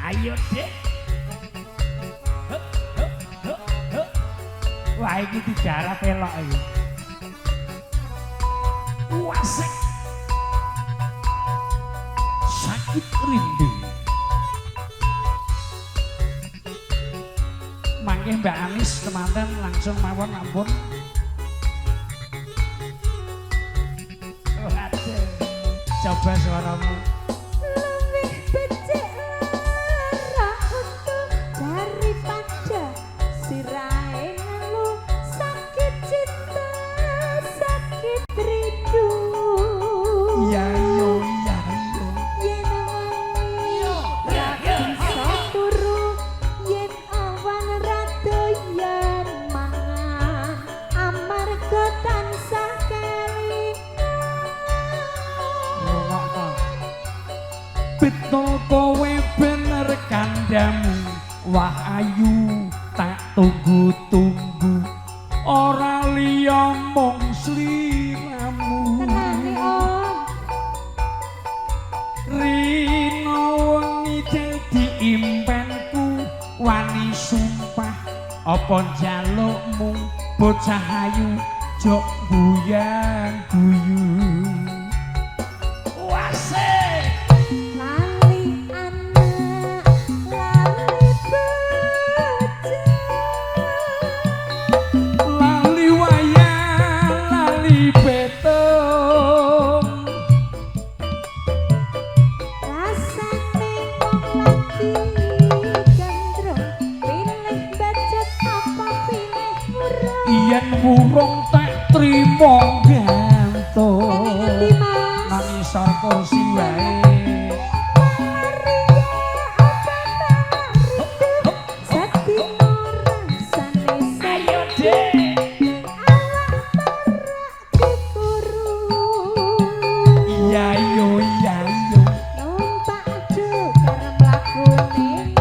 Ayo Dek. Hup, hup, hup, hup. Wah, iki digarap elok iki. Wasik. Sakit rindu. Mangke Mbak Anis temanten langsung mawon ampun. Waduh. Coba suaramu. Luwih becik lara untu daripada sirahe ngelu sakit cinta sakit rindu. Iya yo iya yo. Yen wengi ra bisa turu, yen awan ra doyan mangan, amarga tansah kelingan. Rungokno. Betul kowe bener kandhamu, wah ayu tak tunggu-tunggu, ora liya mung sliramu. Tenane Om. Rino wengi dadi impenku, wani sumpah apa njalukmu, bocah ayu jok guyang guyu. Wasik. Lali anak, lali bojo, Lali wayang, lali petung. Rasane wong lagi gandrung, pilih bacot apa pilih murung. Yen wurung tak trimo gantung. Neng ngendi Mas? Nang isor kursi wae. Malaria apa malah rindu, sadina rasane Ayo sedih, Dek. Awak perak kukuru. Iya yo iya yo. Numpak adu karo mlakune,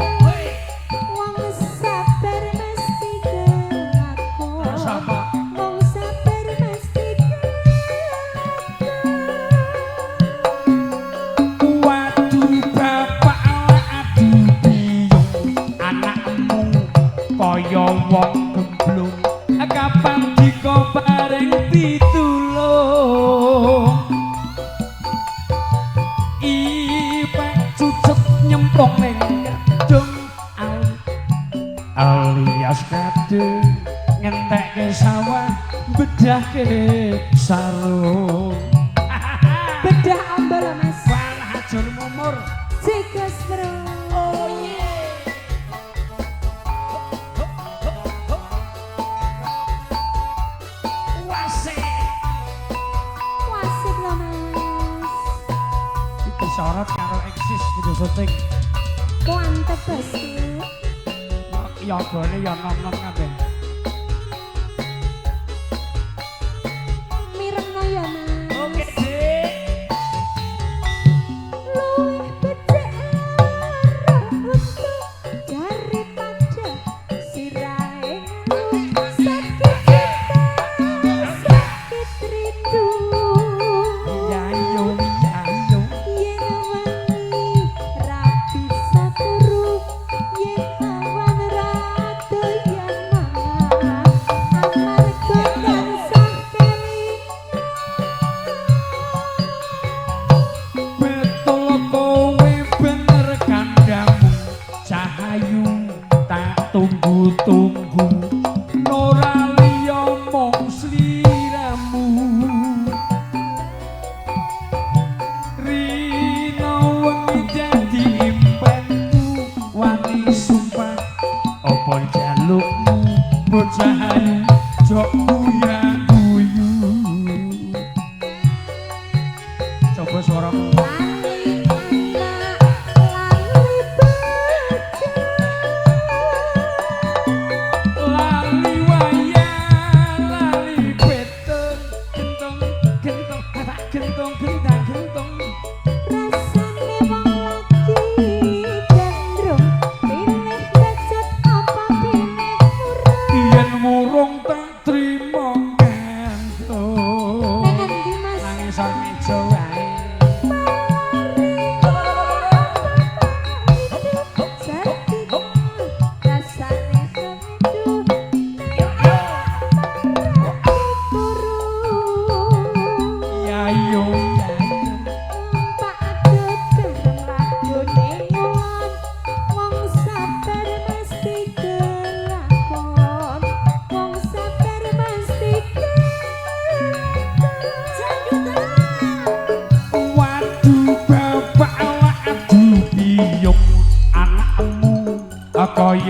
wong sabar mesti kelakon. Terus apa? Wong sabar mesti kelakon. Waduh bapak adu biyung, anakmu kaya wong gemblung, kapan dika bareng pitulung. Ipek cucet nyemplung ning kedung alias kade ngentekke sawah bedahke sarung. Bedah amba lho Mas. Walah ajur mumur. Jegas bro. Oh yeah. Wasik. Wasik lho Mas. Iki sorot karo eksis video syuting. Mantep bosku. Yogane ya nom-nom kabeh. Mirengno ya Mas. Oke, Dik. Luwih becik lara untu daripada sirahe ngelu, sakit cinta sakit rindu. Iya yo iya yo. Yen wengi ra bisa turu, yen awan ra doyan mangan, amarga tansah kelingan. Betul kowe bener kandhamu, cahayu tak tunggu-tunggu, ora liya mung sliramu. Rino wengi dadi impenku, wani sumpah apa njalukmu, bocah ayu jok guyang guyu. Coba suaramu. Lali anak, lali bojo, Lali wayang, lali petung, gentong, gentong, gentong, gentang, gentong. Rasane wong lagi gandrung, pilih bacot apa pilih murung. Yen wurung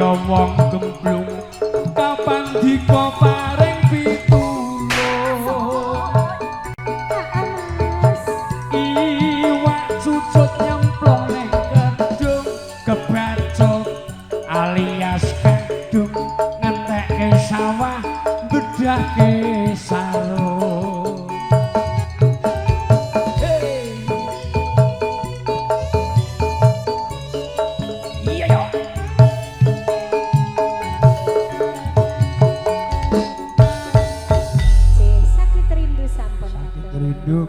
Kaya wong gemblung kapan dika paring pitulung. Mas. Iwak cucut nyemplung ning kedung kebacut alias kadung ngentekke sawah bedhake sarung. Hey. Iya yo. Sakit rindu sampun. Sakit rindu.